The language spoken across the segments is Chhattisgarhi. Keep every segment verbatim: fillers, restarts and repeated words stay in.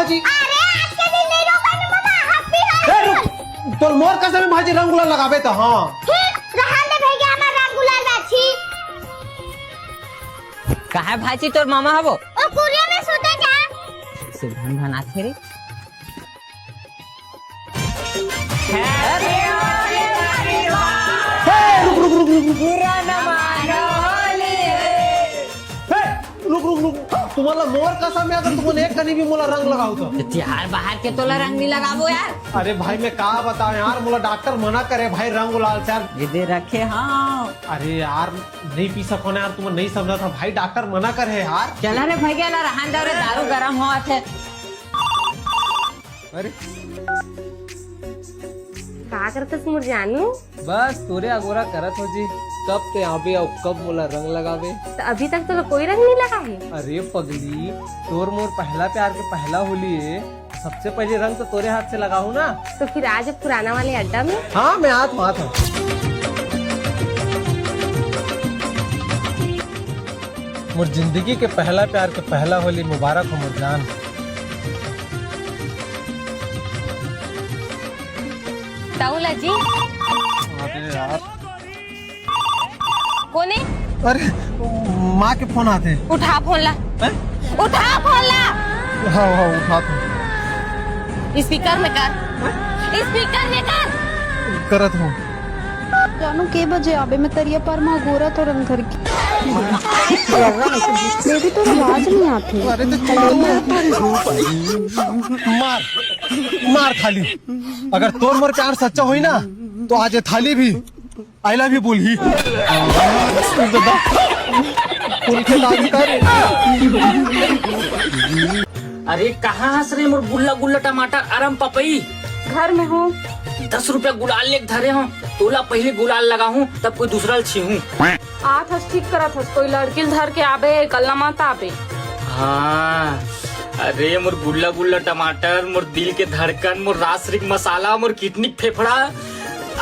अरे, आज के दिन नहीं रोबे ना मामा, happy है। ए, रुक, तोर मोर कसम हे भाजी, रंग गुलाल लगाबे त, हाँ। ठीक, रहन दे भैया, हमर रंग गुलाल बा, छी। कहाँ भाजी तोर मामा हवो? ओ कुरिया में सुते जा। से भन भन आथे रे। हे, रुक, रुक, रुक, रुक, रुक। हे, रुक, रुक, रुक। तुम्हारा मोर कसम हे, अगर तुमन एक कनी भी मोला रंग लगाओ तो। तो यार, बाहर के तोला रंग नहीं लगाबो यार। अरे भाई, मैं का बताऊं यार, मोला डॉक्टर मना करे भाई, रंग गुलाल से यार। ये दे रखे हाँ। अरे यार, नहीं पी सको ना यार, तुमन नहीं समझा था भाई, डॉक्टर मना करे यार। चला रे भैया, ला रहन दो रे, दारू गरम होवत हे। अरे। का करत हस मोर जानू? बस तोरे अगोरा करत हो जी। कब ते आबे अउ कब मोला रंग लगाबे? त अभी तक तोला कोई रंग नहीं लगा हे? अरे पगली, तोर मोर पहला प्यार के पहला होली हे, सबसे पहले रंग तो तोरे हाथ से लगाहूं ना। तो फिर आज पुराना वाले अड्डा में? हाँ, मैं आत हूँ, आत हूँ। मोर जिंदगी के पहला प्यार के पहला होली मुबारक हो मोर जान। ताऊ ला जी। अरे यार। कोने? अरे, माँ के फोन आथे। उठा फोन ला। हैं? उठा फोन ला। हाँ, हाँ, उठा तो। स्पीकर में कर। स्पीकर में कर। करत हूँ। जानू के बजे आबे? मैं तरिया पार मा गोरा तो रंग धर के। बेबी, तोर आवाज नहीं आती। अरे तो मार, मार थाली। अगर तोर मोर प्यार सच्चा होई ना, तो आज ये थाली भी I love you बोलही। उनके दादी का रे। अरे कहाँ हस रे मोर गुल्ला गुल्ला टमाटर अरम पपई? घर में हूँ। दस रुपया गुलाल लेके धरे हूँ, तोला पहले गुलाल लगाहूँ तब कोई दूसरा ल छीहूँ। आत हस ठीक करत हस, कोई लड़की ल धर के आबे, कल्ला मत आबे। हाँ, अरे मोर गुल्ला गुल्ला टमाटर, मोर दिल के धड़कन, मोर रासरिक मसाला, मोर किडनी के फेफड़ा।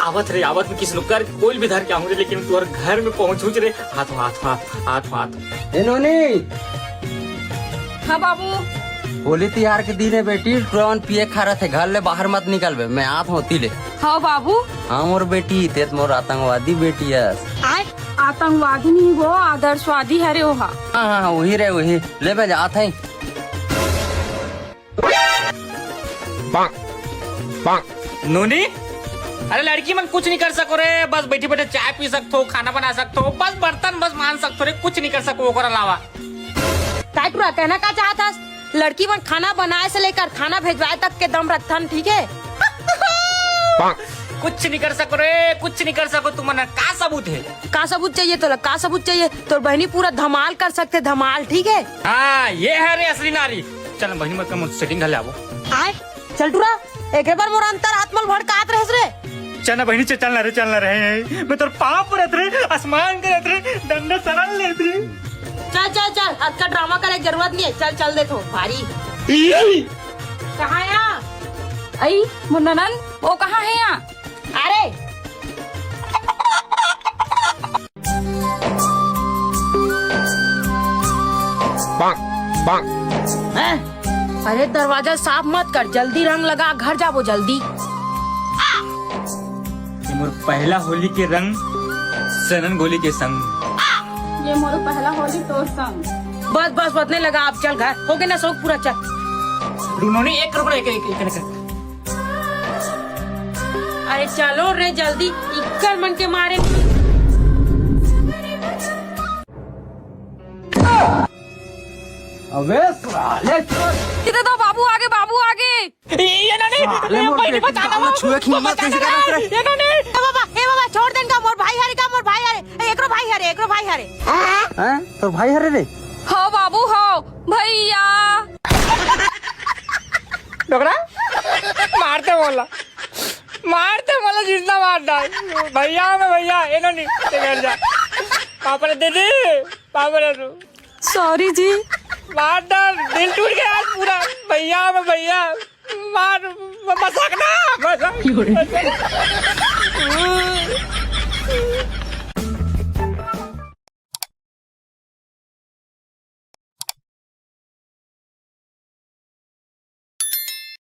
आवत रे, आवत में किसनो कर कोई भी धर के आहूँ रे, लेकिन तोर घर में पहुँचूच रे। हाथ, हाथ, हाथ, हाथ, हाथ। ए नोनी। हाँ बाबू। होली तिहार के दिन हे बेटी, टुरा मन पिए खा रथे, घर ले बाहर मत निकलबे, मैं आत हूँ ओती ले। हाँ बाबू। हाँ मोर बेटी, ते त मोर आतंकवादी बेटी हस। आतंकवादी नहीं वो, आदर्शवादी हरे ओहा। हाँ, हाँ, हाँ, वही रे, वही। ले, मैं जात हई। नोनी, अरे लड़की मन कुछ नहीं कर सको रे, बस बैठी बैठे चाय पी सकथो, खाना बना सकथो, बस बर्तन बस मांज सकथो रे, कुछ नहीं कर सको ओकर अलावा। काय टुरा कहना का चाहत हस? लड़की मन खाना बनाए से लेकर खाना भेजवाए तक के दम रखथन, ठीक है? कुछ नहीं कर सको रे, कुछ नहीं कर सको तुमन। का सबूत है? का सबूत चाहिए तोला? का सबूत चाहिए? तोर बहिनी पूरा धमाल कर सकथे, धमाल, ठीक है? हाँ, ये है रे असली नारी। चल बहिनी, मत कर, सेटिंग कर ले आबो। आय, चल टुरा, एक बार मोर अंतर आत्मा ल भड़कात रहस रे। चल ना बहिनी, चल, चल ना रे, चल ना रे। मैं तोर पाँव परत रे, आसमान करत रे, डंडा सरन लेत रे। चल, चल, चल, अतका ड्रामा करे के जरूरत नहीं है। चल, चल देथो, भारी। कहाँ या? आई, मोर ननन, वो कहाँ है या? अरे। हैं? अरे दरवाजा साफ मत कर, जल्दी रंग लगा, घर जाबो जल्दी। ये मोर पहला होली के रंग, सनन गोली के संग। ये मोर पहला होली तोर संग। बस बस, ओतने लगा, अब चल घर, हो गे ना शौक पूरा, चल। रुक नोनी, एक रुक, एक, एक, एक, एक। अरे चलो रे जल्दी, इक्कर मन के मारे। अबे साले चोर। इधर तो बाबू आगे, बाबू आगे। ये ना नहीं, साले ये मोर बहिनी बेटी बचाना साला हो, छुए की हिम्मत बचाना कैसे करत रे? ये ना नहीं। ए बाबा, ए बाबा, छोड़ देन का, मोर भाई हरे का, मोर भाई हरे। ए, एकरो भाई हरे, एकरो भाई हरे। हैं? तोर भाई हरे रे? हो बाबू, हो। भैया। डोकरा, मारते बोला, मारते बोला, जितना मार डाल। भैया में भैया, ए नोनी, ते बैठ जा। पापड़ दे दे, पापड़ दे दो। सॉरी जी। मार डाल, दिल टूट गया आज पूरा। भैया में भैया, मार, म-, मजाक ना, मजाक।